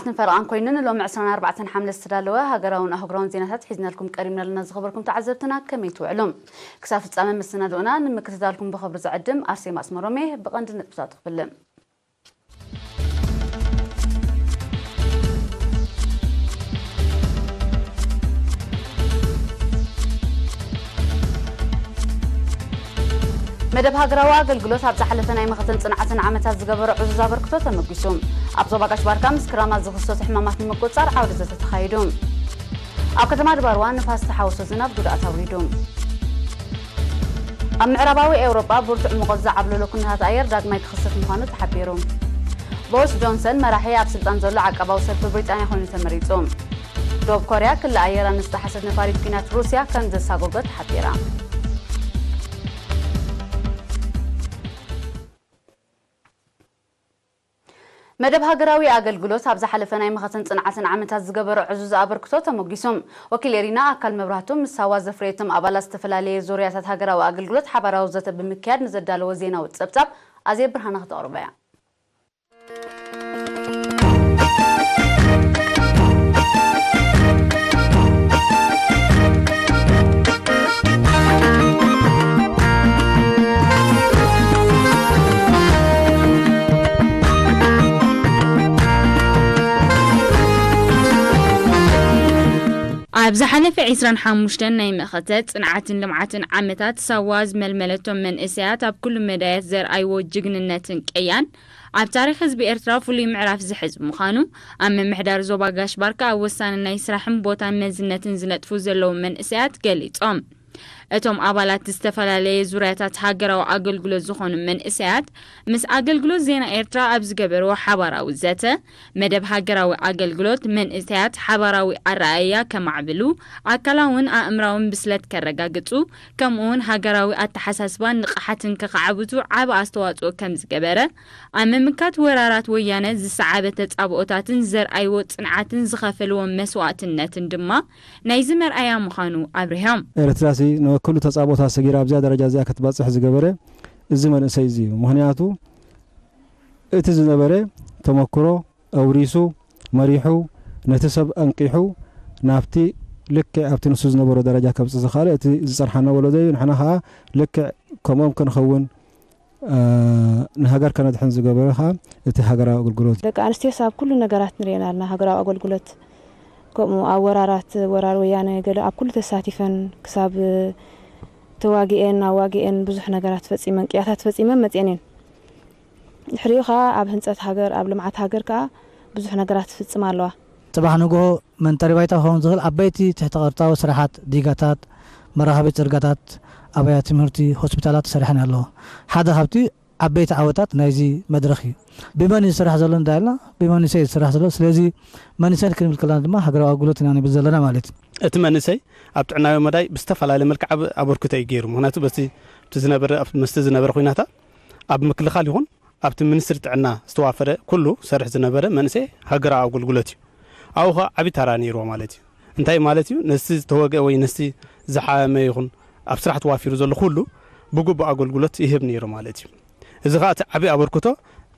ንፈረቓን ኮይኑ ንሎሚ ዕስራን ኣርባዕተን ሓምለ ዝተዳለወ ሃገራውን ኣህጉራውን ዜናታት ሒዝናልኩም ቀሪብና ኣለና። ዝኸበርኩም ተዓዘብትና ከመይ ትውዕሉ? ክሳብ ፍጻመ መሰናድኦና ንምክትታልኩም ብኽብሪ ዝዕድም ኣርሴማ ኣስመሮም እየ። ብቐንዲ ነጥብታቱ ክፍልም። መደብ ሃገራዊ ኣገልግሎት ኣብ ዝሓለፈ ናይ መኸተን ጽንዓትን ዓመታት ዝገበሮ ዕዙዝ ኣበርክቶ ተመጒሱ። ኣብ ዞባ ጋሽ ባርካ ምስ ክራማት ዝኽሰቱ ሕማማት ንምቁጽጻር ዓውደ ዘተ ተኻይዱ። ኣብ ከተማ ድባርዋ ንፋስ ዝተሓወሶ ዝናብ ጉድኣት ኣውሪዱ። ኣብ ምዕራባዊ ኤውሮጳ ብርቱዕ ሙቐት ዝዓብለሎ ኩነታት ኣየር ዳግማይ ክኽሰት ምዃኑ ተሓቢሩ። ቦሪስ ጆንሰን መራሒ ኣብ ስልጣን ዘሎ ዓቃባዊ ሰልፊ ብሪጣንያ ኮይኑ ተመሪጹ። ደቡብ ኮርያ ክሊ ኣየራ ንዝጠሓሰት ነፋሪት ኲናት ሩስያ ከም ዘሳጎገት ሓቢራ። መደብ ሃገራዊ ኣገልግሎት ኣብ ዝሓለፈ ናይ መኸተን ጽንዓትን ዓመታት ዝገበሮ ዕዙዝ ኣበርክቶ ተመጒሱ። ወኪል ኤሪና ኣካል መብራህቱ ምስ ሳዋ ዘፍረየቶም ኣባላት ዝተፈላለየ ዙርያታት ሃገራዊ ኣገልግሎት ሓባራዊ ዘተ ብምክያድ ንዘዳለዎ ዜናዊ ጸብጻብ ኣዜብ ብርሃነ ክተቕርቦ እያ። ኣብ ዝሓለፈ ዕስራን ሓሙሽተን ናይ መኸተ ጽንዓትን ልምዓትን ዓመታት ሳዋ ዝመልመለቶም መንእሰያት ኣብ ኩሉ መዳያት ዘርኣይዎ ጅግንነትን ቅያን ኣብ ታሪኽ ህዝቢ ኤርትራ ፍሉይ ምዕራፍ ዝሕዝ ምዃኑ ኣብ ምምሕዳር ዞባ ጋሽ ባርካ ኣብ ወሳኒ ናይ ስራሕን ቦታን መዝነትን ዝነጥፉ ዘለዉ መንእሰያት ገሊጾም። እቶም ኣባላት ዝተፈላለየ ዙርያታት ሃገራዊ ኣገልግሎት ዝኾኑ መንእሰያት ምስ ኣገልግሎት ዜና ኤርትራ ኣብ ዝገበርዎ ሓባራዊ ዘተ፣ መደብ ሃገራዊ ኣገልግሎት መንእሰያት ሓባራዊ ኣረኣእያ ከማዕብሉ፣ ኣካላውን ኣእምራውን ብስለት ከረጋግጹ፣ ከምኡውን ሃገራዊ ኣተሓሳስባን ንቕሓትን ከኻዕብቱ ዓቢ ኣስተዋጽኦ ከም ዝገበረ፣ ኣብ ምምካት ወራራት ወያነ ዝሰዓበ ተጻብኦታትን ዘርኣይዎ ጽንዓትን ዝኸፈልዎ መስዋእትነትን ድማ ናይዚ መርኣያ ምዃኑ ኣብሪሆም። ኤርትራሲ ንኩሉ ተጻብኦታት ሰጊራ ኣብዚኣ ደረጃ እዚኣ ክትበጽሕ ዝገበረ እዚ መንእሰይ እዚ እዩ። ምኽንያቱ እቲ ዝነበረ ተመክሮ ኣውሪሱ፣ መሪሑ፣ ነቲ ሰብ ኣንቂሑ ናብቲ ልክዕ ኣብቲ ንሱ ዝነበሮ ደረጃ ከብጽእ ዝኸኣለ እቲ ዝጸንሓና ወለዶ እዩ። ንሕና ኸኣ ልክዕ ከምኦም ክንኸውን፣ እ፣ ንሃገር ከነድሕን ዝገበረ ኸኣ እቲ ሃገራዊ ኣገልግሎት እዩ። ደቂ ኣንስትዮስ ኣብ ኩሉ ነገራት ንሪኤን ኣለና። ሃገራዊ ኣገልግሎት ከምኡ ኣብ ወራራት፣ ወራር ወያነ ገለ ኣብ ኩሉ ተሳቲፈን ክሳብ ተዋጊኤን ኣዋጊኤን ብዙሕ ነገራት ፈጺመን፣ ቅያታት ፈጺመን መጺኤን እየን። ድሕሪኡ ኸኣ ኣብ ህንጸት ሃገር፣ ኣብ ልምዓት ሃገር ከኣ ብዙሕ ነገራት ትፍጽማ ኣለዋ። ጽባሕ ንግሆ መንጠሪ ባይታ ክኸውን ዝኽእል ዓበይቲ ትሕተ ቅርጻዊ ስራሓት፣ ዲጋታት፣ መራኸቢ ጽርጋታት፣ ኣብያ ትምህርቲ፣ ሆስፒታላት ተሰሪሐን ኣለዎ። ሓደ ካብቲ ዓበይቲ ዓወታት ናይዚ መድረኽ እዩ። ብመን እዩ ዝስራሕ ዘሎ እንዳልና፣ ብመንእሰይ እዩ ዝስራሕ ዘሎ። ስለዚ መንእሰይ ክንብል ከለና ድማ ሃገራዊ ኣገልግሎት ኢና ንብል ዘለና ማለት እዩ። እቲ መንእሰይ ኣብ ጥዕናዊ መዳይ ብዝተፈላለየ መልክዕ ዓቢ ኣበርክቶ እዩ ገይሩ። ምኽንያቱ በቲ፣ ኣብቲ ዝነበረ፣ ኣብቲ ምስቲ ዝነበረ ኩናታ ኣብ ምክልኻል ይኹን ኣብቲ ሚኒስትሪ ጥዕና ዝተዋፈረ ኩሉ ሰርሕ ዝነበረ መንእሰይ ሃገራዊ ኣገልግሎት እዩ። ኣብኡ ኸኣ ዓቢ ተራ ነይርዎ ማለት እዩ። እንታይ ማለት እዩ? ነቲ ዝተወግአ ወይ ነቲ ዝሓመመ ይኹን ኣብ ስራሕ ተዋፊሩ ዘሎ ኩሉ ብግቡእ ኣገልግሎት ይህብ ነይሩ ማለት እዩ። እዚ ኸኣ እቲ ዓቢ ኣበርክቶ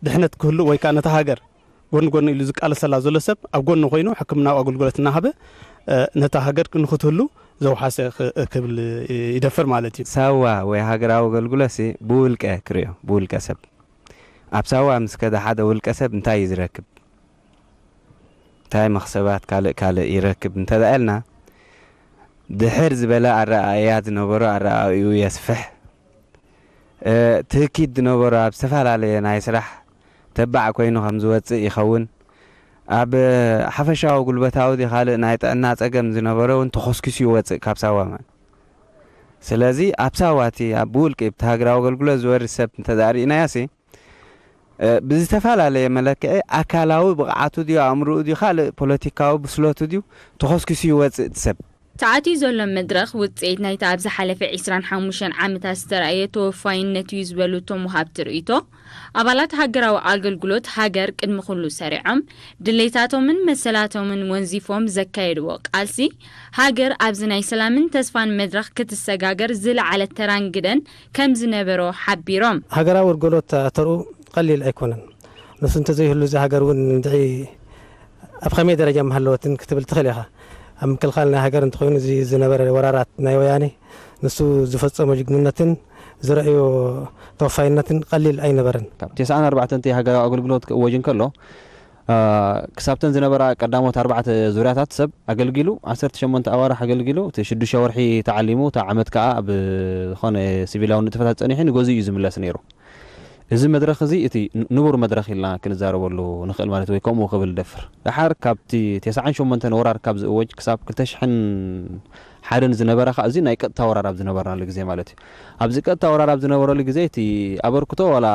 ድሕነት ክህሉ ወይ ከኣ ነታ ሃገር ጎኒ ጎኒ ኢሉ ዝቃለሰላ ዘሎ ሰብ ኣብ ጎኒ ኮይኑ ሕክምናዊ ኣገልግሎት እናሃበ፣ እ፣ ነታ ሃገር ንኽትህሉ ዘውሓሰ ኽ-፣ ክብል ይደፍር ማለት እዩ። ሳዋ ወይ ሃገራዊ ኣገልግሎትሲ ብውልቀ ክርእዮ፣ ብውልቀ ሰብ። ኣብ ሳዋ ምስ ከደ ሓደ ውልቀ ሰብ እንታይ እዩ ዝረክብ? እንታይ መኽሰባት ካልእ ካልእ ይረክብ እንተ ደኣ ኢልና፣ ድሕር ዝበለ ኣረኣእያ ዝነበሮ ኣረኣእዩ የስፍሕ። እ፣ ትህኪት ዝነበሮ ኣብ ዝተፈላለየ ናይ ስራሕ ተባዕ ኮይኑ ከም ዝወጽእ ይኸውን። ኣብ ሓፈሻዊ ጉልበታዊ ድዩ ካልእ ናይ ጥዕና ጸገም ዝነበሮ እውን ተኾስኪሱ ይወጽእ ካብ ሳዋ ማለት። ስለዚ ኣብ ሳዋ እቲ ኣብ ብውልቂ ብቲ ሃገራዊ ኣገልግሎት ዝወርድ ሰብ እንተ ደኣ ርኢናዮሲ፣ እ፣ ብዝተፈላለየ መለክዒ ኣካላዊ ብቕዓቱ ድዩ ኣእምሮኡ ድዩ ካልእ ፖለቲካዊ ብስለቱ ድዩ ተኾስኪሱ ይወጽእ እቲ ሰብ። ተኣትዩ ዘሎ መድረኽ ውጽኢት ናይታ ኣብ ዝሓለፈ ዕስራን ሓሙሽተን ዓመታት ዝተራእየ ተወፋይነት እዩ ዝበሉ እቶም ወሃብቲ ርእይቶ፣ ኣባላት ሃገራዊ ኣገልግሎት ሃገር ቅድሚ ኩሉ ሰሪዖም፣ ድሌታቶምን መሰላቶምን ወንዚፎም ዘካየድዎ ቃልሲ፣ ሃገር ኣብዚ ናይ ሰላምን ተስፋን መድረኽ ክትሰጋገር ዝለዓለ ተራን ግደን ከም ዝነበሮ ሓቢሮም። ሃገራዊ ኣገልግሎት ተርኡ ቀሊል ኣይኮነን። ንሱ እንተዘይህሉ እዛ ሃገር እውን እንድዒ ኣብ ከመይ ደረጃ ምሃለወትን ክትብል ትኽእል ኢኻ። ኣብ ምክልኻል ናይ ሃገር እንተኾይኑ፣ እዚ ዝነበረ ወራራት ናይ ወያኔ፣ ንሱ ዝፈጸሞ ጅግንነትን ዝረእዮ ተወፋይነትን ቀሊል ኣይነበረን። ካብ ተስዓን ኣርባዕተን እቲ ሃገራዊ ኣገልግሎት ክእወጅ እንከሎ፣ አ፣ ክሳብተን ዝነበራ ቀዳሞት ኣርባዕተ ዙርያታት ሰብ ኣገልጊሉ፣ ዓሰርተ ሸሞንተ ኣዋርሕ ኣገልጊሉ፣ እቲ ሽዱሽተ ወርሒ ተዓሊሙ፣ እታ ዓመት ከኣ ኣብ ዝኾነ ሲቪላዊ ንጥፈታት ጸኒሑ ንገዝኡ እዩ ዝምለስ ነይሩ። እዚ መድረኽ እዚ እቲ ን-፣ ንቡር መድረኽ ኢልና ክንዛረበሉ ንኽእል ማለት ወይ ከምኡ ክብል ደፍር። ደሓር ካብቲ ተስዓን ሸሞንተን ወራር ካብ ዝእወጅ ክሳብ ክልተ ሽሕን ሓደን ዝነበረ ከኣ እዚ ናይ ቀጥታ ወራር ኣብ ዝነበርናሉ ግዜ ማለት እዩ። ኣብዚ ቀጥታ ወራር ኣብ ዝነበረሉ ግዜ እቲ ኣበርክቶ ዋላ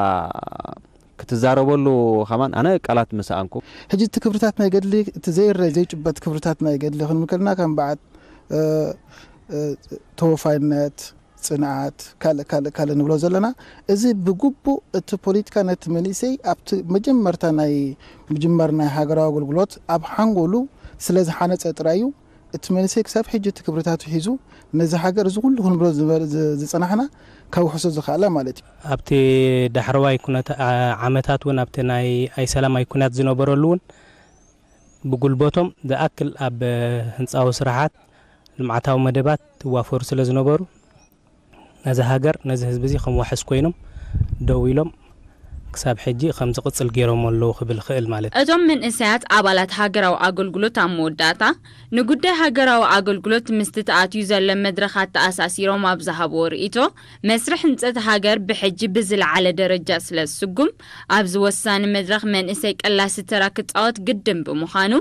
ክትዛረበሉ ከማን ኣነ ቃላት ምሰኣንኩ። ሕጂ እቲ ክብርታት ናይ ገድሊ፣ እቲ ዘይረ ዘይጭበጥ ክብርታት ናይ ገድሊ ክንብል ከለና ከም በዓል፣ እ፣ እ፣ ተወፋይነት፣ ጽንዓት፣ ካልእ፣ ካልእ፣ ካልእ ንብሎ ዘለና። እዚ ብግቡእ እቲ ፖለቲካ ነቲ መንእሰይ ኣብቲ መጀመርታ ናይ ምጅማር ናይ ሃገራዊ ኣገልግሎት ኣብ ሓንጎሉ ስለ ዝሓነጸ ጥራይ እዩ። እቲ መንእሰይ ክሳብ ሕጂ እቲ ክብርታቱ ሒዙ ነዚ ሃገር እዚ ኩሉ ክንብሎ ዝበ-፣ ዝ-፣ ዝጸናሕና ከውሕሶ ዝኸኣለ ማለት እዩ። ኣብቲ ዳሕረዋይ ኩነት፣ ዓ-፣ ዓመታት እውን ኣብቲ ናይ ኣይሰላማይ ኩናት ዝነበረሉ እውን ብጉልበቶም ዝኣክል ኣብ ህንጻዊ ስራሓት፣ ልምዓታዊ መደባት ይዋፈሩ ስለ ዝነበሩ፣ ነዚ ሃገር፣ ነዚ ህዝቢ እዚ ከም ዋሕስ ኮይኖም ደው ኢሎም ክሳብ ሕጂ ከም ዝቕጽል ገይሮም ኣለዉ ክብል ይኽእል ማለት እዩ። እቶም መንእሰያት ኣባላት ሃገራዊ ኣገልግሎት ኣብ መወዳእታ ንጉዳይ ሃገራዊ ኣገልግሎት ምስቲ ተኣትዩ ዘሎ መድረኻት ተኣሳሲሮም ኣብ ዝሃብዎ ርእይቶ፣ መስርሕ ህንጸት ሃገር ብሕጂ ብዝለዓለ ደረጃ ስለ ዝስጉም፣ ኣብዚ ወሳኒ መድረኽ መንእሰይ ቀላሲ ተራ ክጻወት ግድን ብምዃኑ፣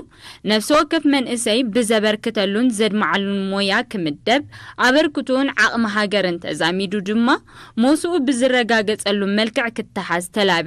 ነፍሲ ወከፍ መንእሰይ ብዘበርክተሉን ዘድምዓሉን ሞያ ክምደብ፣ ኣበርክቶኡን ዓቕሚ ሃገርን ተዛሚዱ ድማ ሞስኡ ብዝረጋገጸሉ መልክዕ ክተሓዝ ተላብዮም።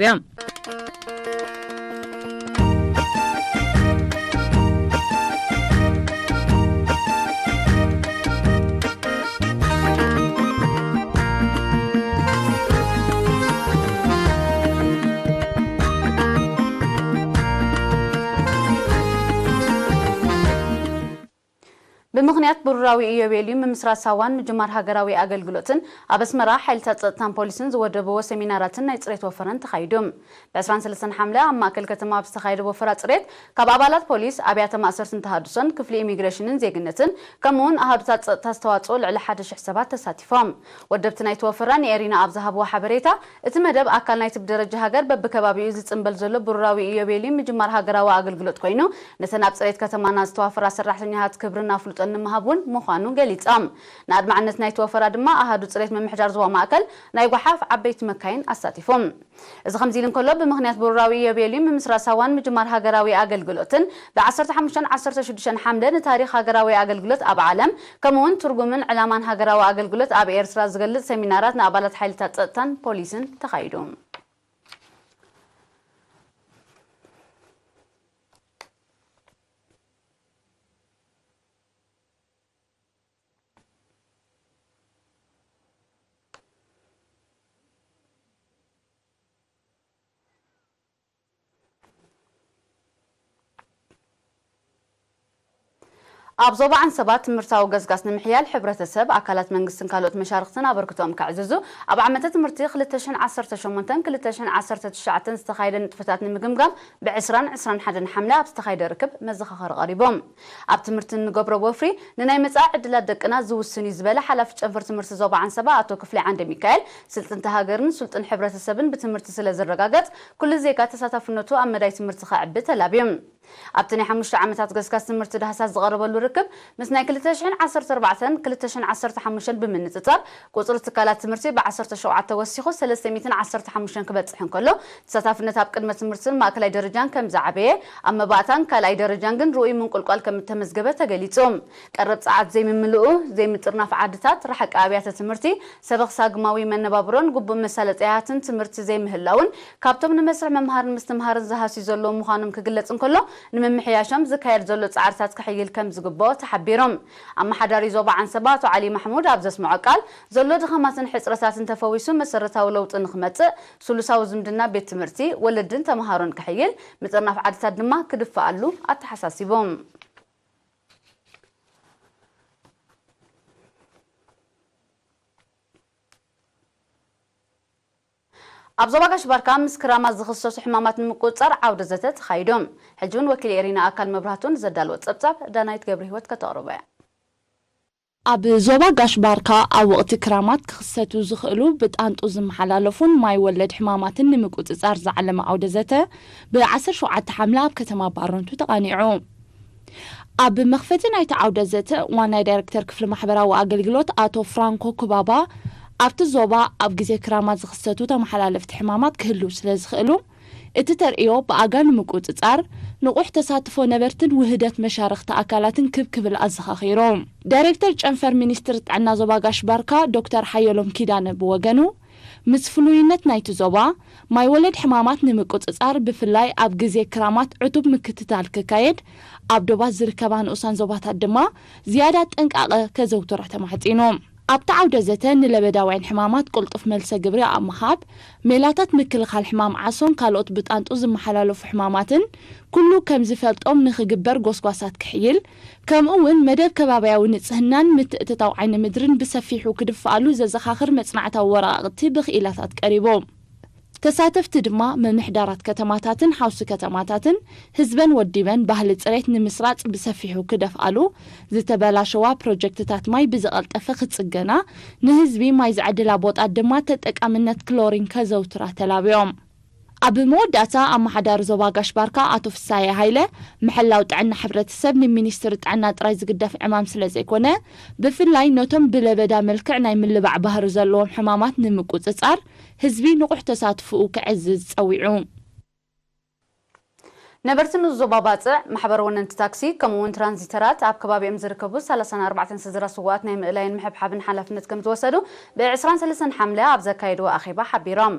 ብምኽንያት ብሩራዊ ኢዮቤልዩ ምምስራት ሳዋን ምጅማር ሃገራዊ ኣገልግሎትን ኣብ ኣስመራ ሓይልታት ጸጥታን ፖሊስን ዝወደብዎ ሰሚናራትን ናይ ጽሬት ወፈራን ተኻይዱ። ብ ዕስራን ሰለስተን ሓምለ ኣብ ማእከል ከተማ ኣብ ዝተኻየደ ወፈራ ጽሬት ካብ ኣባላት ፖሊስ፣ ኣብያተ ማእሰርትን ተሃድሶን፣ ክፍሊ ኢሚግሬሽንን ዜግነትን ከምኡውን ኣሃዱታት ጸጥታ ዝተዋጽኡ ልዕሊ ሓደ ሽሕ ሰባት ተሳቲፎም። ወደብቲ ናይቲ ወፈራ ንኤሪና ኣብ ዝሃብዎ ሓበሬታ፣ እቲ መደብ ኣካል ናይቲ ብደረጃ ሃገር በብከባቢኡ ዝጽንበል ዘሎ ብሩራዊ ኢዮቤልዩ ምጅማር ሃገራዊ ኣገልግሎት ኮይኑ፣ ነተን ኣብ ጽሬት ከተማና ዝተዋፈራ ሰራሕተኛታት ክብርን ኣፍልጦን ንምሃብ እውን ምዃኑ ገሊጾም። ንኣድማዕነት ናይቲ ወፈራ ድማ ኣሃዱ ጽሬት ምምሕዳር ዞባ ማእከል ናይ ጓሓፍ ዓበይቲ መካይን ኣሳቲፉ። እዚ ከምዚ ኢሉ እንከሎ፣ ብምኽንያት ብሩራዊ ኢዮቤልዩ ምምስራት ሳዋን ምጅማር ሃገራዊ ኣገልግሎትን ብ ዓሰርተ ሓሙሽተን ዓሰርተ ሽዱሽተን ሓምለ ንታሪኽ ሃገራዊ ኣገልግሎት ኣብ ዓለም ከምኡውን ትርጉምን ዕላማን ሃገራዊ ኣገልግሎት ኣብ ኤርትራ ዝገልጽ ሰሚናራት ንኣባላት ሓይልታት ጸጥታን ፖሊስን ተኻይዱ። ኣብ ዞባ ዓንሰባ ትምህርታዊ ገስጋስ ንምሕያል ሕብረተሰብ፣ ኣካላት መንግስትን ካልኦት መሻርኽትን ኣበርክቶኦም ከዕዝዙ ኣብ ዓመተ ትምህርቲ ክልተ ሽሕን ዓሰርተ ሸሞንተን ክልተ ሽሕን ዓሰርተ ትሽዓተን ዝተኻየደ ንጥፈታት ንምግምጋም ብ ዕስራን ዕስራን ሓደን ሓምለ ኣብ ዝተኻየደ ርክብ መዘኻኸሪ ቀሪቦም። ኣብ ትምህርቲ እንገብሮ ወፍሪ ንናይ መጻኢ ዕድላት ደቅና ዝውስን እዩ ዝበለ ሓላፊ ጨንፈር ትምህርቲ ዞባ ዓንሰባ ኣቶ ክፍሌ ዓንደ ሚካኤል፣ ስልጥንቲ ሃገርን ስልጡን ሕብረተሰብን ብትምህርቲ ስለ ዝረጋገጽ፣ ኩሉ ዜጋ ተሳታፍነቱ ኣብ መዳይ ትምህርቲ ከዕቢ ተላብዮም። ኣብቲ ናይ ሓሙሽተ ዓመታት ገስጋስ ትምህርቲ ዳህሳስ ዝቐረበሉ ርክብ፣ ምስ ናይ ክልተ ሽሕን ዓሰርተ ኣርባዕተን ክልተ ሽሕን ዓሰርተ ሓሙሽተን ብምንጽጻር፣ ቁጽሪ ትካላት ትምህርቲ ብ ዓሰርተ ሸውዓተ ወሲኹ ሰለስተ ሚእትን ዓሰርተ ሓሙሽተን ክበጽሕ እንከሎ፣ ተሳታፍነት ኣብ ቅድመ ትምህርትን ማእከላይ ደረጃን ከም ዝዓበየ፣ ኣብ መባእታን ካልኣይ ደረጃን ግን ርኡይ ምንቁልቋል ከም እተመዝገበ ተገሊጹ። ቀረብ ጸዓት ዘይምምልኡ፣ ዘይምጥርናፍ ዓድታት፣ ርሓቂ ኣብያተ ትምህርቲ፣ ሰበኽ ሳግማዊ መነባብሮን ግቡእ መሳለጥያታትን ትምህርቲ ዘይምህላውን ካብቶም ንመስርሕ ምምሃርን ምስትምሃርን ዝሃስዩ ዘለዉ ምዃኖም ክግለጽ እንከሎ፣ ንምምሕያሾም ዝካየድ ዘሎ ጻዕርታት ክሕይል ከም ዝግብኦ ተሓቢሮም። ኣመሓዳሪ ዞባ ዓንሰባ ኣቶ ዓሊ ማሕሙድ ኣብ ዘስምዖ ቃል፣ ዘሎ ድኻማትን ሕጽረታትን ተፈዊሱ መሰረታዊ ለውጢ ንኽመጽእ፣ ስሉሳዊ ዝምድና ቤት ትምህርቲ፣ ወለድን ተመሃሮን ክሕይል፣ ምጥርናፍ ዓድታት ድማ ክድፈኣሉ ኣተሓሳሲቦም። ኣብ ዞባ ጋሽ ባርካ ምስ ክራማት ዝኽሰሱ ሕማማት ንምቁጽጻር ዓውደ ዘተ ተኻይዶም። ሕጂ እውን ወኪል ኤሪና ኣካል መብራህቱን ዘዳለወ ጸብጻብ ዳናይት ገብረ ህይወት ከተቕርቦ እያ። ኣብ ዞባ ጋሽ ባርካ ኣብ ወቕቲ ክራማት ክኽሰቱ ዝኽእሉ ብጣንጡ ዝመሓላለፉን ማይ ወለድ ሕማማትን ንምቁጽጻር ዝዓለመ ዓውደ ዘተ ብ ዓሰርተ ሸውዓተ ሓምለ ኣብ ከተማ ባረንቱ ተቓኒዑ። ኣብ መኽፈቲ ናይቲ ዓውደ ዘተ ዋናይ ዳይሬክተር ክፍሊ ማሕበራዊ ኣገልግሎት ኣቶ ፍራንኮ ኩባባ ኣብቲ ዞባ ኣብ ግዜ ክራማት ዝኽሰቱ ተመሓላለፍቲ ሕማማት ክህልው ስለ ዝኽእሉ እቲ ተርእዮ ብኣጋ ንምቁጽጻር ንቑሕ ተሳትፎ ነበርትን ውህደት መሻርኽቲ ኣካላትን ክብ ክብል ኣዘኻኺሩ። ዳይሬክተር ጨንፈር ሚኒስትር ጥዕና ዞባ ጋሽ ባርካ ዶክተር ሓየሎም ኪዳነ ብወገኑ ምስ ፍሉይነት ናይቲ ዞባ ማይ ወለድ ሕማማት ንምቁጽጻር ብፍላይ ኣብ ግዜ ክራማት ዕቱብ ምክትታል ክካየድ ኣብ ዶባት ዝርከባ ንኡሳን ዞባታት ድማ ዝያዳ ጥንቃቐ ከዘውትራ ተማሕጺኑ። ኣብቲ ዓውደ ዘተ ንለበዳውያን ሕማማት ቅልጡፍ መልሰ ግብሪ ኣብ ምሃብ ሜላታት ምክልኻል ሕማም ዓሶን ካልኦት ብጣንጡ ዝመሓላለፉ ሕማማትን ኩሉ ከም ዝፈልጦም ንኽግበር ጎስጓሳት ክሕይል ከምኡ እውን መደብ ከባብያዊ ንጽህናን ምትእትታው ዓይኒ ምድርን ብሰፊሑ ክድፍኣሉ ዘዘኻኽር መጽናዕታዊ ወረቓቕቲ ብኽኢላታት ቀሪቡ። ተሳተፍቲ ድማ ምምሕዳራት ከተማታትን ሓውሲ ከተማታትን ህዝበን ወዲበን ባህሊ ጽሬት ንምስራጽ ብሰፊሑ ክደፍኣሉ፣ ዝተበላሸዋ ፕሮጀክትታት ማይ ብዝቐልጠፈ ክጽገና፣ ንህዝቢ ማይ ዝዕድላ ቦጣት ድማ ተጠቃምነት ክሎሪን ከዘውትራ ተላብዮም። ኣብ መወዳእታ ኣመሓዳሪ ዞባ ጋሽ ባርካ ኣቶ ፍሳየ ሃይለ ምሕላው ጥዕና ሕብረተሰብ ንሚኒስትሪ ጥዕና ጥራይ ዝግደፍ ዕማም ስለ ዘይኮነ ብፍላይ ነቶም ብለበዳ መልክዕ ናይ ምልባዕ ባህሪ ዘለዎም ሕማማት ንምቁጽጻር ህዝቢ ንቑሕ ተሳትፍኡ ከዕዝዝ ጸዊዑ። ነበርቲ ንኡስ ዞባ ባጽዕ፣ ማሕበር ወነንቲ ታክሲ፣ ከምኡ እውን ትራንዚተራት ኣብ ከባቢኦም ዝርከቡ ሰላሳን ኣርባዕተን ስድራ ስውኣት ናይ ምእላይን ምሕብሓብን ሓላፍነት ከም ዝወሰዱ ብ ዕስራን ሰለስተን ሓምለ ኣብ ዘካየድዎ ኣኼባ ሓቢሮም።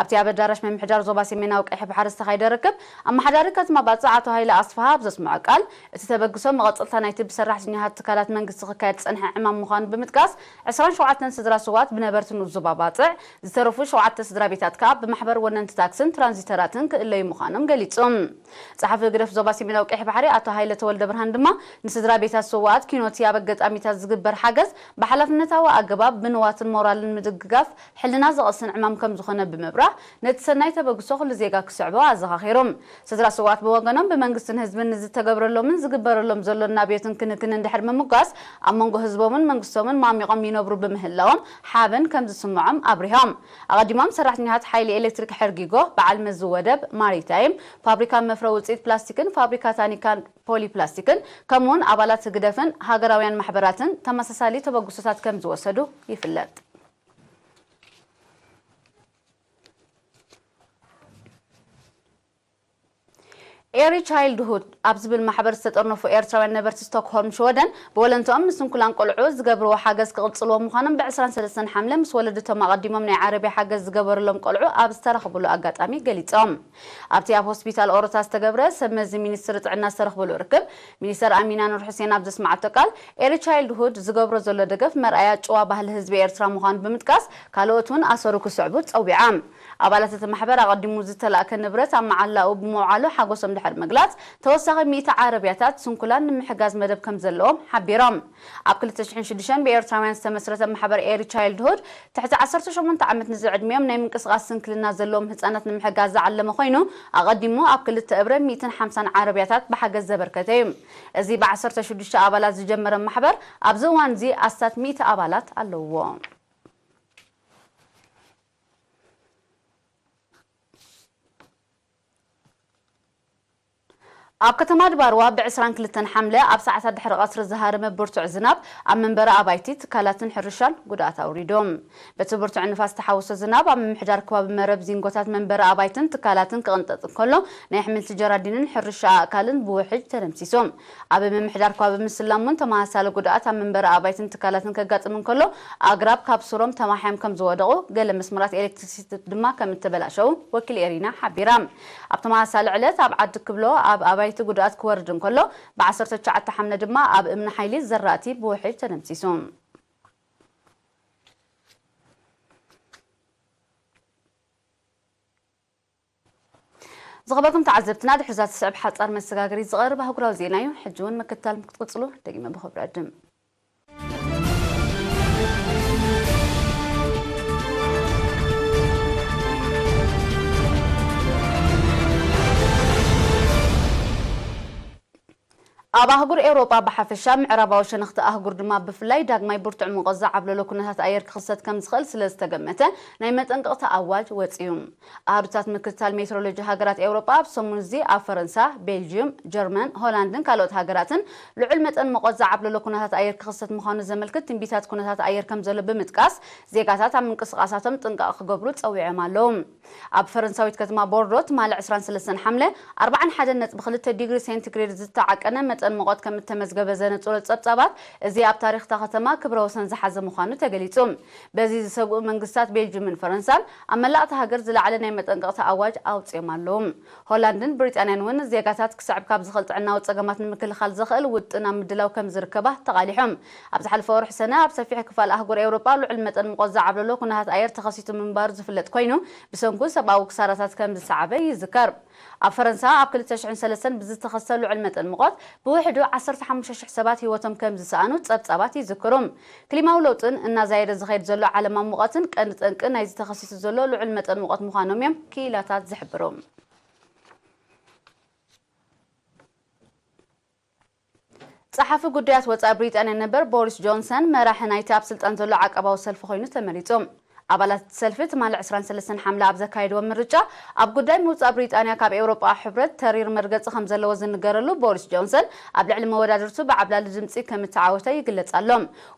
ኣብቲ ኣብ ኣዳራሽ ምምሕዳር ዞባ ሰሜናዊ ቀይሕ ባሕሪ ዝተኻየደ ርክብ፣ ኣመሓዳሪ ከተማ ባጽዕ ኣቶ ሃይለ ኣስፍሃ ኣብ ዘስምዖ ቃል፣ እቲ ተበግሶ መቐጸልታ ናይቲ ብሰራሕተኛታት ትካላት መንግስቲ ክካየድ ዝጸንሐ ዕማም ምዃኑ ብምጥቃስ፣ ዕስራን ሸውዓተን ስድራ ስውኣት ብነበርቲ ንኡስ ዞባ ባጽዕ፣ ዝተረፉ ሸውዓተ ስድራ ቤታት ከኣ ብማሕበር ወነንቲ ታክስን ትራንዚተራትን ክእለዩ ምዃኖም ገሊጹ። ጸሓፊ ህግደፍ ዞባ ሰሜናዊ ቀይሕ ባሕሪ ኣቶ ሃይለ ተወልደ ብርሃን ድማ፣ ንስድራ ቤታት ስውኣት ኪኖቲ ኣብ ኣጋጣሚታት ዝግበር ሓገዝ ብሓላፍነታዊ ኣገባብ ብንዋትን ሞራልን ምድግጋፍ ሕልና ዘቐስን ዕማም ከም ዝኾነ ብምብራህ፣ ነቲ ሰናይ ተበግሶ ኩሉ ዜጋ ክስዕቦ ኣዘኻኺሩ። ስድራ ስውኣት ብወገኖም ብመንግስትን ህዝብን ንዝተገብረሎምን ዝግበረሎም ዘሎን ናብዮትን ክንክን እንድሕር ምምጓስ፣ ኣብ መንጎ ህዝቦምን መንግስቶምን ማሚቖም ይነብሩ ብምህላዎም ሓበን ከም ዝስምዖም ኣብሪሆም። ኣቐዲሞም ሰራሕተኛታት ሓይሊ ኤሌክትሪክ ሕርጊጎ፣ በዓል መዚ ወደብ፣ ማሪታይም፣ ፋብሪካ መፍረ ውፅኢት ፕላስቲክን ፋብሪካ ታኒካን ፖሊፕላስቲክን ከምኡውን ኣባላት ህግደፍን ሃገራውያን ማሕበራትን ተመሳሳሊ ተበግሶታት ከም ዝወሰዱ ይፍለጥ። ኤሪ ቻይልድሁድ ኣብ ዝብል ማሕበር ዝተጠርነፉ ኤርትራውያን ነበርቲ ስቶክሆልም ሽወደን ብወለንትኦም ንስንኩላን ቆልዑ ዝገብርዎ ሓገዝ ክቕጽልዎ ምዃኖም ብ ዕስራን ሰለስተን ሓምለ ምስ ወለድቶም ኣቐዲሞም ናይ ዓረብያ ሓገዝ ዝገበርሎም ቆልዑ ኣብ ዝተረኽብሉ ኣጋጣሚ ገሊጾም። ኣብቲ ኣብ ሆስፒታል ኦሮታ ዝተገብረ ሰብ መዚ ሚኒስትሪ ጥዕና ዝተረኽብሉ ርክብ፣ ሚኒስተር ኣሚና ኑር ሑሴን ኣብ ዘስማዓቶ ቃል፣ ኤሪ ቻይልድሁድ ዝገብሮ ዘሎ ደገፍ መርኣያ ጭዋ ባህሊ ህዝቢ ኤርትራ ምዃኑ ብምጥቃስ፣ ካልኦት እውን ኣሰሩ ክስዕቡ ጸዊዓ። ኣባላት እቲ ማሕበር ኣቐዲሙ ዝተላእከ ንብረት ኣብ መዓላኡ ብምውዓሉ ሓጎሶም ድሕሪ ምግላጽ፣ ተወሳኺ ሚእቲ ዓረብያታት ስንኩላን ንምሕጋዝ መደብ ከም ዘለዎም ሓቢሮም። ኣብ ክልተ ሽሕን ሽዱሽተን ብኤርትራውያን ዝተመስረተ ማሕበር ኤሪ ቻይልድሁድ፣ ትሕቲ ዓሰርተ ሸሞንተ ዓመት ንዝዕድሚኦም ናይ ምንቅስቓስ ስንክልና ዘለዎም ህጻናት ንምሕጋዝ ዝዓለመ ኮይኑ፣ ኣቐዲሙ ኣብ ክልተ እብረ ሚእትን ሓምሳን ዓረብያታት ብሓገዝ ዘበርከተ እዩ። እዚ ብ ዓሰርተ ሽዱሽተ ኣባላት ዝጀመረ ማሕበር፣ ኣብዚ እዋን እዚ ኣስታት ሚእቲ ኣባላት ኣለውዎ። ኣብ ከተማ ድባርዋ ብ ዕስራን ክልተን ሓምለ ኣብ ሰዓታት ድሕሪ ቀትሪ ዝሃረመ ብርቱዕ ዝናብ ኣብ መንበሪ ኣባይቲ፣ ትካላትን ሕርሻን ጉድኣት ኣውሪዱ። በቲ ብርቱዕ ንፋስ ዝተሓወሶ ዝናብ ኣብ ምምሕዳር ከባቢ መረብ ዚንጎታት መንበሪ ኣባይትን ትካላትን ክቕንጠጥ እንከሎ፣ ናይ ኣሕምልቲ ጀራዲንን ሕርሻ ኣእካልን ብውሕጅ ተደምሲሱ። ኣብ ምምሕዳር ከባቢ ምስላም እውን ተመሳሳሊ ጉድኣት ኣብ መንበሪ ኣባይትን ትካላትን ከጋጥም እንከሎ፣ ኣግራብ ካብ ሱሮም ተማሕዮም ከም ዝወደቑ፣ ገለ መስመራት ኤሌክትሪሲቲ ድማ ከም እተበላሸዉ ወኪል ኤሪና ሓቢራ። ኣብ ተመሳሳሊ ዕለት ኣብ ዓዲ ክብሎ ኣብ ኣባይቲ ጉድኣት ክወርድ እንከሎ፣ ብ ዓሰርተ ትሽዓተ ሓምለ ድማ ኣብ እምኒ ሓይሊ ዘራእቲ ብውሕጅ ተደምሲሱ። ዝኸበርኩም ተዓዘብትና፣ ድሕሪ እዛ ትስዕብ ሓጻር መሰጋገሪ ዝቐርብ ኣህጉራዊ ዜና እዩ። ሕጂ እውን ምክትታል ክትቅጽሉ ደጊመ ብኽብሪ ዕድም። ኣብ ኣህጉር ኤውሮጳ ብሓፈሻ፣ ምዕራባዊ ሸነኽቲ ኣህጉር ድማ ብፍላይ፣ ዳግማይ ብርቱዕ ሙቐት ዝዓብለሎ ኩነታት ኣየር ክኽሰት ከም ዝኽእል ስለ ዝተገመተ፣ ናይ መጠንቀቕታ ኣዋጅ ወጺኡ። ኣሃዱታት ምክትታል ሜትሮሎጂ ሃገራት ኤውሮጳ፣ ኣብ ሰሙን እዚ ኣብ ፈረንሳ፣ ቤልጅዩም፣ ጀርመን፣ ሆላንድን ካልኦት ሃገራትን ልዑል መጠን ሙቐት ዝዓብለሎ ኩነታት ኣየር ክኽሰት ምዃኑ ዘመልክት ትንቢታት ኩነታት ኣየር ከም ዘሎ ብምጥቃስ፣ ዜጋታት ኣብ ምንቅስቓሳቶም ጥንቃቐ ክገብሩ ጸዊዖም ኣለዉ። ኣብ ፈረንሳዊት ከተማ ቦርዶ ትማሊ ዕስራን ሰለስተን ሓምለ ኣርባዓን ሓደን ነጥቢ ክልተ ዲግሪ ሴንቲግሬድ ዝተዓቀነ መጠን ሙቐት ከም እተመዝገበ ዘነጽሮ ጸብጻባት፣ እዚ ኣብ ታሪኽ እታ ከተማ ክብረ ወሰን ዝሓዘ ምዃኑ ተገሊጹ። በዚ ዝሰግኡ መንግስታት ቤልጅምን ፈረንሳን ኣብ መላእ እታ ሃገር ዝለዓለ ናይ መጠንቀቕታ ኣዋጅ ኣውጺኦም ኣለዉ። ሆላንድን ብሪጣንያን እውን ዜጋታት ክስዕብ ካብ ዝኽእል ጥዕናዊ ጸገማት ንምክልኻል ዘኽእል ውጥን ኣብ ምድላው ከም ዝርከባ ተቓሊሖም። ኣብ ዝሓለፈ ወርሒ ሰነ ኣብ ሰፊሕ ክፋል ኣህጉር ኤውሮጳ ልዑል መጠን ሙቐት ዝዓብለሎ ኩነታት ኣየር ተኸሲቱ ምንባሩ ዝፍለጥ ኮይኑ፣ ብሰንኩ ሰብኣዊ ክሳራታት ከም ዝሰዓበ ይዝከር። ኣብ ፈረንሳ ኣብ ክልተ ሽሕን ሰለስተን ብዝተኸስተ ልዑል መጠን ሙቐት ብውሕዱ ዓሰርተ ሓሙሽተ ሽሕ ሰባት ህይወቶም ከም ዝሰኣኑ ጸብጻባት ይዝክሩ። ክሊማዊ ለውጥን እናዛየደ ዝኸይድ ዘሎ ዓለማዊ ሙቐትን ቀንዲ ጠንቂ ናይዚ ተኸሲቱ ዘሎ ልዑል መጠን ሙቐት ምዃኖም እዮም ክኢላታት ዝሕብሩ። ጸሓፊ ጉዳያት ወጻኢ ብሪጣንያ ነበር ቦሪስ ጆንሰን፣ መራሒ ናይቲ ኣብ ስልጣን ዘሎ ዓቃባዊ ሰልፊ ኮይኑ ተመሪጹ። ኣባላት እቲ ሰልፊ ትማሊ ዕስራን ሰለስተን ሓምለ ኣብ ዘካየድዎ ምርጫ፣ ኣብ ጉዳይ ምውጻእ ብሪጣንያ ካብ ኤውሮጳ ሕብረት ተሪር መርገጺ ከም ዘለዎ ዝንገረሉ ቦሪስ ጆንሰን፣ ኣብ ልዕሊ መወዳድርቱ ብዓብላሊ ድምጺ ከም እተዓወተ ይግለጽ ኣሎ።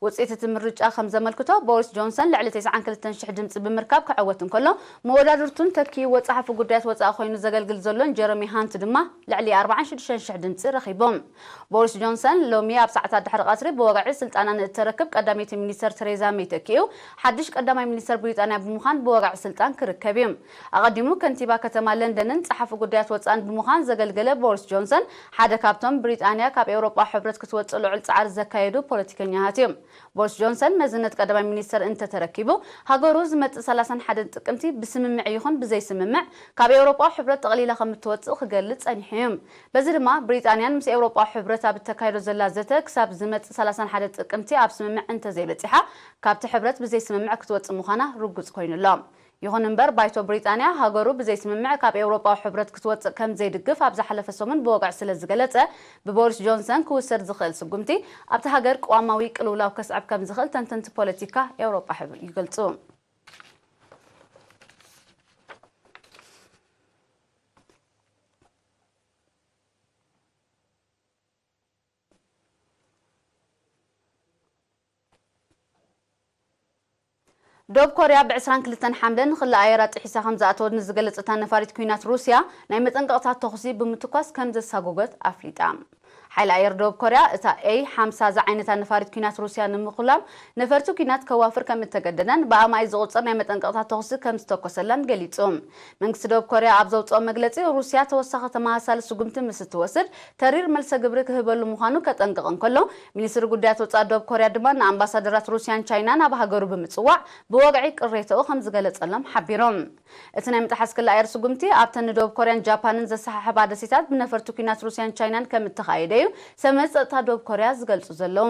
ውጽኢት እቲ ምርጫ ከም ዘመልክቶ፣ ቦሪስ ጆንሰን ልዕሊ ተስዓን ክልተን ሽሕ ድምጺ ብምርካብ ክዕወት እንከሎ፣ መወዳድርቱን ተኪእዎ ጸሓፊ ጉዳያት ወጻኢ ኮይኑ ዘገልግል ዘሎን ጀረሚ ሃንት ድማ ልዕሊ ኣርባዓን ሽዱሽተን ሽሕ ድምጺ ረኺቦም። ቦሪስ ጆንሰን ሎሚ ኣብ ሰዓታት ድሕሪ ቀትሪ ብወግዒ ስልጣና ንእተረክብ ቀዳመይቲ ሚኒስተር ቴሬዛ ሜይ ተኪኡ ሓድሽ ቀዳማይ ሚኒስተር ብሪጣንያ ብምዃን ብወግዒ ስልጣን ክርከብ እዩ። ኣቐዲሙ ከንቲባ ከተማ ለንደንን ጸሓፊ ጉዳያት ወጻእን ብምዃን ዘገልገለ ቦሪስ ጆንሰን፣ ሓደ ካብቶም ብሪጣንያ ካብ ኤውሮጳ ሕብረት ክትወጽእ ልዑል ጻዕሪ ዘካየዱ ፖለቲከኛታት እዩ። ቦሪስ ጆንሰን መዝነት ቀዳማይ ሚኒስተር እንተተረኪቡ፣ ሃገሩ ዝመጽእ ሰላሳን ሓደን ጥቅምቲ ብስምምዕ ይኹን ብዘይስምምዕ ካብ ኤውሮጳ ሕብረት ጠቕሊላ ከም እትወጽእ ክገልጽ ጸኒሑ እዩ። በዚ ድማ ብሪጣንያን ምስ ኤውሮጳ ሕብረት ኣብ እተካይዶ ዘላ ዘተ ክሳብ ዝመጽእ ሰላሳን ሓደን ጥቅምቲ ኣብ ስምምዕ እንተዘይበጺሓ፣ ካብቲ ሕብረት ብዘይስምምዕ ክትወጽእ ምዃና ርጉጽ ኮይኑ ኣሎ። ይኹን እምበር፣ ባይቶ ብሪጣንያ ሃገሩ ብዘይስምምዕ ካብ ኤውሮጳዊ ሕብረት ክትወጽእ ከም ዘይድግፍ ኣብ ዝሓለፈ ሰሙን ብወግዒ ስለ ዝገለጸ፣ ብቦሪስ ጆንሰን ክውሰድ ዝኽእል ስጉምቲ ኣብቲ ሃገር ቅዋማዊ ቅልውላው ከስዕብ ከም ዝኽእል ተንተንቲ ፖለቲካ ኤውሮጳ ሕብር ይገልጹ። ደቡብ ኮርያ ብ ዕስራን ክልተን ሓምለ ንኽሊ ኣየራ ጥሒሳ ከም ዝኣተወት ንዝገለጸታ ነፋሪት ኲናት ሩስያ፣ ናይ መጠንቀቕታ ተኹሲ ብምትኳስ ከም ዘሳጎገት ኣፍሊጣ። ሓይሊ ኣየር ደቡብ ኮርያ፣ እታ ኤይ ሓምሳ ዝዓይነታ ነፋሪት ኲናት ሩስያ ንምኹላም ነፈርቲ ኲናት ከዋፍር ከም እተገደደን ብኣማኢት ዝቑጸር ናይ መጠንቀቕታ ተኹሲ ከም ዝተኮሰላን ገሊጹ። መንግስቲ ደቡብ ኮርያ ኣብ ዘውጽኦ መግለጺ፣ ሩስያ ተወሳኺ ተመሳሳሊ ስጉምቲ ምስ እትወስድ፣ ተሪር መልሰ ግብሪ ክህበሉ ምዃኑ ከጠንቅቕ እንከሎ፣ ሚኒስትሪ ጉዳያት ወጻኢ ደቡብ ኮርያ ድማ ንኣምባሳደራት ሩስያን ቻይናን ኣብ ሃገሩ ብምጽዋዕ፣ ብወግዒ ቅሬታኡ ከም ዝገለጸሎም ሓቢሮም። እቲ ናይ ምጥሓስ ክሊ ኣየር ስጉምቲ፣ ኣብተን ንደቡብ ኮርያን ጃፓንን ዘሰሓሕባ ደሴታት ብነፈርቲ ኲናት ሩስያን ቻይናን ከም እተኻየደ እዩ ሰብመዚ ጸጥታ ደቡብ ኮርያ ዝገልጹ ዘለዉ።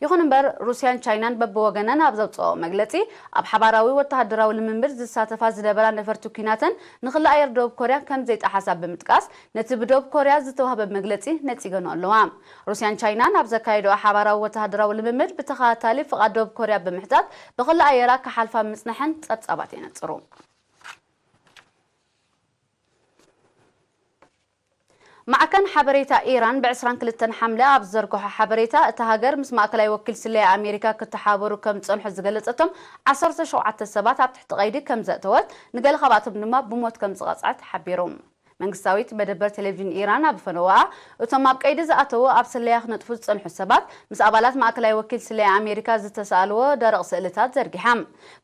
ይኹን እምበር፣ ሩስያን ቻይናን በብወገነን ኣብ ዘውጽኦ መግለጺ፣ ኣብ ሓባራዊ ወተሃደራዊ ልምምድ ዝሳተፋ ዝነበራ ነፈርቲ ኲናተን ንክሊ ኣየር ደቡብ ኮርያ ከም ዘይጠሓሳ ብምጥቃስ፣ ነቲ ብደቡብ ኮርያ ዝተዋህበ መግለጺ ነጺገንኦ ኣለዋ። ሩስያን ቻይናን ኣብ ዘካየድኦ ሓባራዊ ወተሃደራዊ ልምምድ ብተኸታታሊ ፍቓድ ደቡብ ኮርያ ብምሕታት፣ ብክሊ ኣየራ ክሓልፋ ምጽንሐን ጸብጻባት የነጽሩ። ማዕከን ሓበሬታ ኢራን ብ ዕስራን ክልተን ሓምለ ኣብ ዝዘርግሖ ሓበሬታ፣ እታ ሃገር ምስ ማእከላይ ወኪል ስለያ ኣሜሪካ ክተሓባበሩ ከም ዝጸንሑ ዝገለጸቶም ዓሰርተ ሸውዓተ ሰባት ኣብ ትሕቲ ቀይዲ ከም ዘእተወት፣ ንገለ ካብኣቶም ድማ ብሞት ከም ዝቐጽዐት ሓቢሩ። መንግስታዊት መደበር ቴሌቪዥን ኢራን ኣብ ፈነወኣ፣ እቶም ኣብ ቀይዲ ዝኣተዉ ኣብ ስለያ ክነጥፉ ዝጸንሑ ሰባት፣ ምስ ኣባላት ማእከላይ ወኪል ስለያ ኣሜሪካ ዝተሳእልዎ ደረቕ ስእልታት ዘርጊሓ።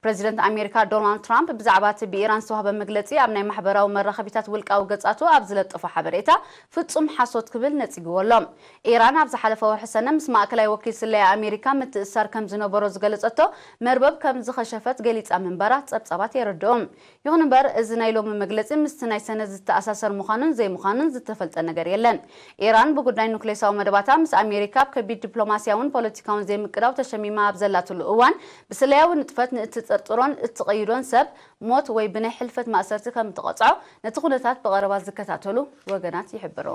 ፕረዚደንት ኣሜሪካ ዶናልድ ትራምፕ ብዛዕባ እቲ ብኢራን ዝተዋህበ መግለጺ ኣብ ናይ ማሕበራዊ መራኸቢታት ውልቃዊ ገጻቱ ኣብ ዝለጠፎ ሓበሬታ፣ ፍጹም ሓሶት ክብል ነጺግዎ ኣሎ። ኢራን ኣብ ዝሓለፈ ወርሒ ሰነ ምስ ማእከላይ ወኪል ስለያ ኣሜሪካ ምትእስሳር ከም ዝነበሮ ዝገለጸቶ መርበብ ከም ዝኸሸፈት ገሊጻ ምንባራ ጸብጻባት የረድኡ። ይኹን እምበር፣ እዚ ናይ ሎሚ መግለጺ ምስቲ ናይ ሰነ ዝተኣሳሰር ምዃኑን ዘይምዃኑን ዝተፈልጠ ነገር የለን። ኢራን ብጉዳይ ኑክሌሳዊ መደባታ ምስ ኣሜሪካ ኣብ ከቢድ ዲፕሎማስያውን ፖለቲካውን ዘይምቅዳው ተሸሚማ ኣብ ዘላትሉ እዋን፣ ብስለያዊ ንጥፈት ንእትጥርጥሮን እትቕይዶን ሰብ ሞት ወይ ብናይ ሕልፈት ማእሰርቲ ከም እትቐጽዖ ነቲ ኩነታት ብቐረባ ዝከታተሉ ወገናት ይሕብሩ።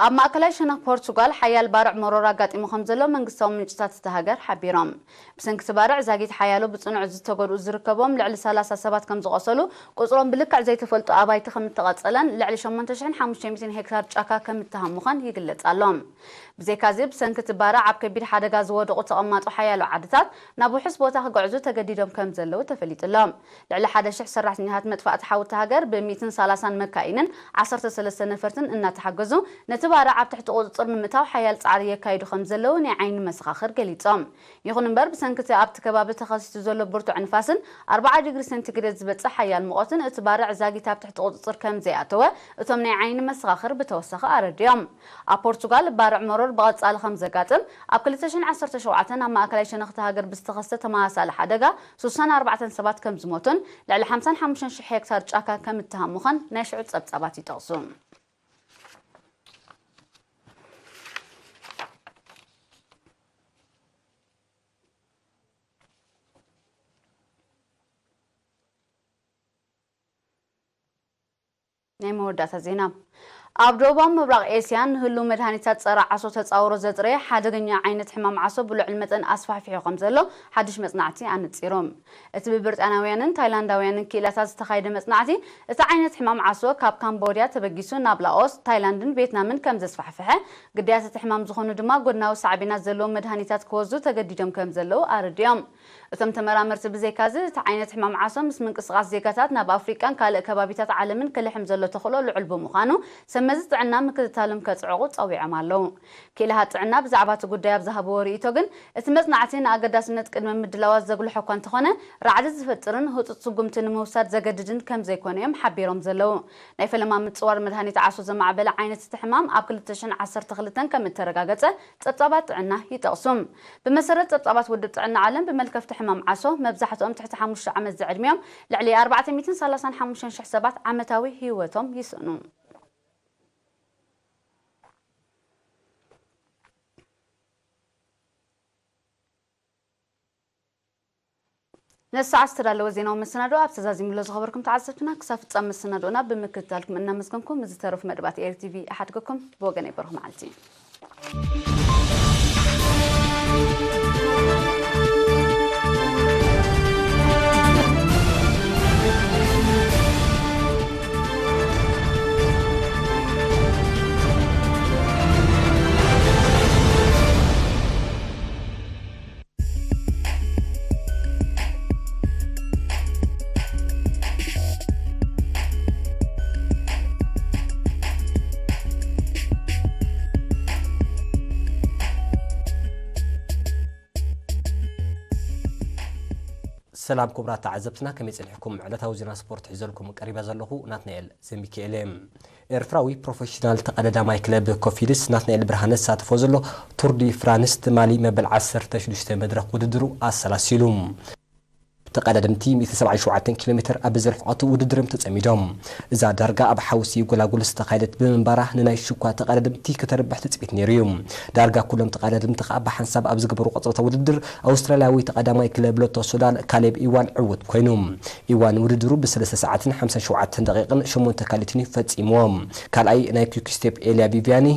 ኣብ ማእከላይ ሸነኽ ፖርቹጋል ሓያል ባርዕ መሮር ኣጋጢሙ ከም ዘሎ መንግስታዊ ምንጭታት እታ ሃገር ሓቢሮም። ብሰንኪ እቲ ባርዕ ዛጊት ሓያሎ ብጽኑዕ ዝተጎድኡ ዝርከቦም ልዕሊ ሰላሳ ሰባት ከም ዝቖሰሉ፣ ቁጽሮም ብልክዕ ዘይተፈልጡ ኣባይቲ ከም እተቐጸለን ልዕሊ ሸሞንተ ሽሕን ሓሙሽተ ሚእትን ሄክታር ጫካ ከም እተሃሙኸን ይግለጽ ኣሎ። ብዘይካዚ፣ ብሰንኪ እቲ ባርዕ ኣብ ከቢድ ሓደጋ ዝወደቑ ተቐማጦ ሓያሎ ዓድታት ናብ ውሑስ ቦታ ክግዕዙ ተገዲዶም ከም ዘለዉ ተፈሊጡ ኣሎ። ልዕሊ ሓደ ሽሕ ሰራሕተኛታት መጥፋእቲ ሓዊ እታ ሃገር ብሚእትን ሰላሳን መካይንን ዓሰርተ ሰለስተ ነፈርትን እናተሓገዙ ነቲ ባርዕ ኣብ ትሕቲ ቁጽጽር ንምእታው ሓያል ጻዕሪ የካይዱ ከም ዘለዉ ናይ ዓይኒ መሰኻኽር ገሊጾም። ይኹን እምበር፣ ብሰንኪ እቲ ኣብቲ ከባቢ ተኸሲቱ ዘሎ ብርቱዕ ንፋስን ኣርብዓ ዲግሪ ሴንቲግሬድ ዝበጽሕ ሓያል ሙቐትን እቲ ባርዕ ዛጊት ኣብ ትሕቲ ቁጽጽር ከም ዘይኣተወ እቶም ናይ ዓይኒ መሰኻኽር ብተወሳኺ ኣረዲኦም። ኣብ ፖርቹጋል ባርዕ መሮር ብቐጻሊ ከም ዘጋጥም፣ ኣብ ክልተ ሽሕን ዓሰርተ ሸውዓተን ኣብ ማእከላይ ሸነኽ እታ ሃገር ብዝተኸስተ ተመሳሳሊ ሓደጋ ሱሳን ኣርባዕተን ሰባት ከም ዝሞቱን ልዕሊ ሓምሳን ሓሙሽተን ሽሕ ሄክታር ጫካ ከም እተሃሙኸን ናይ ሽዑ ጸብጻባት ይጠቕሱ። ናይ መወዳእታ ዜና። ኣብ ደቡባዊ ምብራቕ ኤስያ ንህሉው መድሃኒታት ጸረ ዓሶ ተጻውሮ ዘጥረየ ሓደገኛ ዓይነት ሕማም ዓሶ ብልዑል መጠን ኣስፋሕፊሑ ከም ዘሎ ሓድሽ መጽናዕቲ ኣነጺሩ። እቲ ብብሪጣንያውያንን ታይላንዳውያንን ክኢላታት ዝተኻየደ መጽናዕቲ፣ እቲ ዓይነት ሕማም ዓሶ ካብ ካምቦድያ ተበጊሱ ናብ ላኦስ፣ ታይላንድን ቪየትናምን ከም ዘስፋሕፍሐ፣ ግዳያት እቲ ሕማም ዝኾኑ ድማ ጎድናዊ ሳዕቤናት ዘለዎም መድሃኒታት ክወስዱ ተገዲዶም ከም ዘለዉ ኣረዲኦም። እቶም ተመራመርቲ ብዘይካዚ፣ እቲ ዓይነት ሕማም ዓሶ ምስ ምንቅስቓስ ዜጋታት ናብ ኣፍሪቃን ካልእ ከባቢታት ዓለምን ክልሕም ዘሎ ተኽእሎ ልዑል ብምዃኑ፣ ሰብ መዚ ጥዕና ምክትታሎም ከጽዕቑ ጸዊዖም ኣለዉ። ክኢላታት ጥዕና ብዛዕባ እቲ ጉዳይ ኣብ ዝሃብዎ ርእይቶ ግን፣ እቲ መጽናዕቲ ንኣገዳስነት ቅድመ ምድላዋት ዘጉልሖ እኳ እንተኾነ፣ ራዕዲ ዝፈጥርን ህጹጽ ስጉምቲ ንምውሳድ ዘገድድን ከም ዘይኮነ እዮም ሓቢሮም ዘለዉ። ናይ ፈለማ ምጽዋር መድሃኒት ዓሶ ዘማዕበለ ዓይነት እቲ ሕማም ኣብ ክልተ ሽሕን ዓሰርተ ክልተን ከም እተረጋገጸ ጸብጻባት ጥዕና ይጠቕሱ። ብመሰረት ጸብጻባት ውድብ ጥዕና ዓለም፣ ብመልከፍቲ ሕማም ዓሶ መብዛሕትኦም ትሕቲ ሓሙሽተ ዓመት ዝዕድሚኦም ልዕሊ ኣርባዕተ ሚእትን ሰላሳን ሓሙሽተን ሽሕ ሰባት ዓመታዊ ህይወቶም ይስእኑ። ነዚ ሰዓት ዝተዳለወ ዜናዊ መሰናድኦ ኣብ ተዛዚሙሎ ዝኸበርኩም ተዓዘብትና፣ ክሳብ ፍጻመ መሰናድኦና ብምክትታልኩም እናመስገንኩም፣ ምስ ዝተረፉ መደባት ኤሪ ቲቪ እሓድገኩም። ብወገነይ በርኹ መዓልቲ። ሰላም ክቡራት ተዓዘብትና፣ ከመይ ጸኒሕኩም? ዕለታዊ ዜና ስፖርት ሒዘልኩም ቀሪበ ዘለኹ ናትናኤል ዘሚካኤል እየ። ኤርትራዊ ፕሮፌሽናል ተቐዳዳማይ ክለብ ኮፊድስ ናትናኤል ብርሃነ ዝሳተፎ ዘሎ ቱር ዲ ፍራንስ ትማሊ መበል ዓሰርተ ሽዱሽተ መድረኽ ውድድሩ ኣሰላሲሉ። ተቐዳደምቲ ሚእቲ ሰብዓን ሸውዓተን ኪሎ ሜትር ኣብ ዝርሕቐቱ ውድድር እዮም ተጸሚዶም። እዛ ዳርጋ ኣብ ሓውሲ ጎላጉል ዝተኻየደት ብምንባራ ንናይ ሽኳ ተቐዳደምቲ ከተርብሕ ትጽቢት ነይሩ እዩ። ዳርጋ ኩሎም ተቐዳደምቲ ከኣ ብሓንሳብ ኣብ ዝገበሩ ቀጸልታ ውድድር ኣውስትራልያዊ ተቐዳማይ ክለብ ሎቶ ሶዳል ካሌብ ኢዋን ዕዉት ኮይኑ። ኢዋን ውድድሩ ብሰለስተ ሰዓትን ሓምሳን ሸውዓተን ደቂቕን ሸሞንተ ካሊትን እዩ ፈጺምዎ። ካልኣይ ናይ ኲክ ስቴፕ ኤልያ ቪቪያኒ፣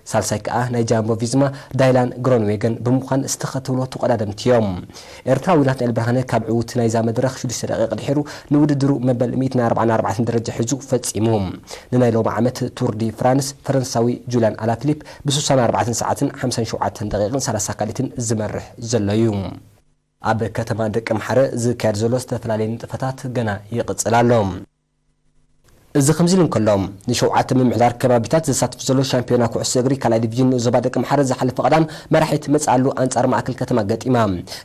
ሳልሳይ ከኣ ናይ ጃምቦ ቪዝማ ዳይላን ግሮንዌገን ብምዃን ዝተኸተልዎ ተቐዳደምቲ እዮም። ኤርትራዊ ናትናኤል ብርሃነ ካብ ዕዉት ናይዛ መድረኽ ሽዱሽተ ደቂቕ ድሒሩ ንውድድሩ መበል ሚእትን ኣርባዓን ኣርባዕተን ደረጃ ሒዙ ፈጺሙ። ንናይ ሎሚ ዓመት ቱር ዲ ፍራንስ ፈረንሳዊ ጁልያን ኣላፊሊፕ ብስሳን ኣርባዕተን ሰዓትን ሓምሳን ሸውዓተን ደቂቕን ሰላሳ ካሊትን ዝመርሕ ዘሎ እዩ። ኣብ ከተማ ደቀምሓረ ዝካየድ ዘሎ ዝተፈላለየ ንጥፈታት ገና ይቕጽል ኣሎ። እዚ ከምዚ ኢሉ እንከሎ፣ ንሸውዓተ ምምሕዳር ከባቢታት ዘሳትፍ ዘሎ ሻምፒዮና ኩዕሶ እግሪ ካልኣይ ዲቪዥን ዞባ ደቀምሓረ ዝሓለፈ ቀዳም መራሒት መጻሉ ኣንጻር ማእከል ከተማ ገጢማ።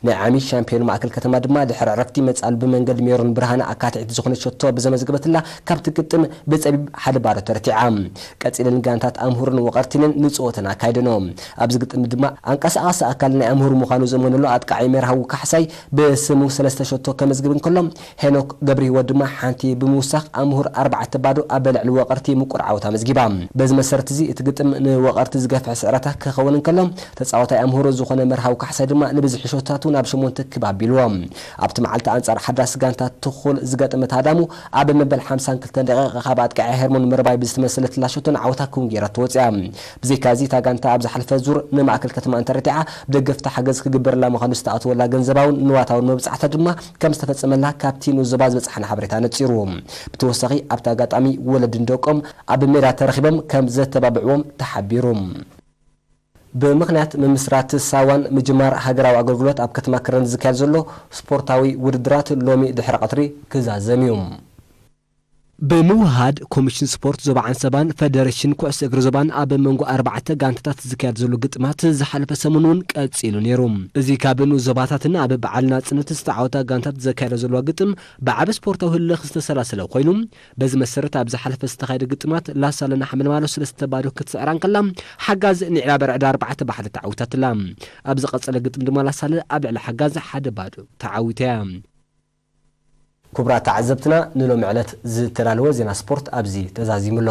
ናይ ዓሚ ሻምፒዮን ማእከል ከተማ ድማ ድሕሪ ዕረፍቲ መጻሉ ብመንገዲ ሜሮን ብርሃነ ኣካትዒት ዝኾነ ሸቶ ብዘመዝገበትላ ካብቲ ግጥም ብጸቢብ ሓደ ባዶ ተረቲዓ። ቀጺለን ጋንታት ኣምሁርን ወቐርቲንን ንጽወተን ኣካይደኖ። ኣብዚ ግጥም ድማ ኣንቀሳቓሲ ኣካል ናይ ኣምሁር ምዃኑ ዘመነሉ ኣጥቃዓይ መርሃዊ ካሕሳይ ብስሙ ሰለስተ ሸቶ ከመዝግብ እንከሎ፣ ሄኖክ ገብረህይወት ድማ ሓንቲ ብምውሳኽ ኣምሁር ኣርባዕተ ባዶ ኣብ ልዕሊ ወቐርቲ ምቁር ዓወት ኣመዝጊባ። በዚ መሰረት እዚ እቲ ግጥም ንወቐርቲ ዝገፍሕ ስዕረታ ክኸውን እንከሎ፣ ተጻዋታይ ኣምሁሮ ዝኾነ መርሃዊ ካሕሳይ ድማ ንብዝሒ ሾታቱ ናብ ሸሞንተ ክብ ኣቢልዎ። ኣብቲ መዓልቲ ኣንጻር ሓዳስ ጋንታ ትኹል ዝገጠመት ኣዳሙ ኣብ መበል ሓምሳን ክልተን ደቂቕ ካብ ኣጥቃዒ ሄርሞን መርባይ ብዝተመሰለትላ ሾቶን ዓወታ ክውን ገይራ ተወጽያ። ብዘይካዚ እታ ጋንታ ኣብ ዝሓለፈ ዙር ንማእከል ከተማ እንተረቲዓ ብደገፍታ ሓገዝ ክግበረላ ምዃኑ ዝተኣተወላ ገንዘባውን ንዋታውን መብጻዕታ ድማ ከም ዝተፈጸመላ ካብቲ ንዞባ ዝበጽሓና ሓበሬታ ነጺሩ። ብተወሳኺ ኣብቲ ኣጋጣሚ ወለድን ደቆም ኣብ ሜዳ ተረኺቦም ከም ዘተባብዕዎም ተሓቢሩ። ብምኽንያት ምምስራት ሳዋን ምጅማር ሃገራዊ ኣገልግሎት ኣብ ከተማ ከረን ዝካየድ ዘሎ ስፖርታዊ ውድድራት ሎሚ ድሕሪ ቀትሪ ክዛዘም እዩ። ብምውህሃድ ኮሚሽን ስፖርት ዞባ ዓንሰባን ፈደሬሽን ኩዕሶ እግሪ ዞባን ኣብ መንጎ ኣርባዕተ ጋንታታት ዝካየድ ዘሎ ግጥማት ዝሓለፈ ሰሙን እውን ቀጺሉ ነይሩ። እዚ ካብ ንኡስ ዞባታትን ኣብ በዓል ናጽነት ዝተዓወታ ጋንታት ዘካየዶ ዘለዋ ግጥም ብዓቢ ስፖርታዊ ህልኽ ዝተሰላሰለ ኮይኑ፣ በዚ መሰረት ኣብ ዝሓለፈ ዝተኻየደ ግጥማት ላሳለና ሓመልማሎ ሰለስተ ባዶ ክትስዕራ እንከላ፣ ሓጋዝ ንዒላ በርዕዳ ኣርባዕተ ብሓደ ተዓዊታትላ። ኣብ ዝቐጸለ ግጥም ድማ ላሳለ ኣብ ልዕሊ ሓጋዝ ሓደ ባዶ ተዓዊታ እያ። ክቡራት ተዓዘብትና፣ ንሎሚ ዕለት ዝተዳለወ ዜና ስፖርት ኣብዚ ተዛዚሙ ኣሎ።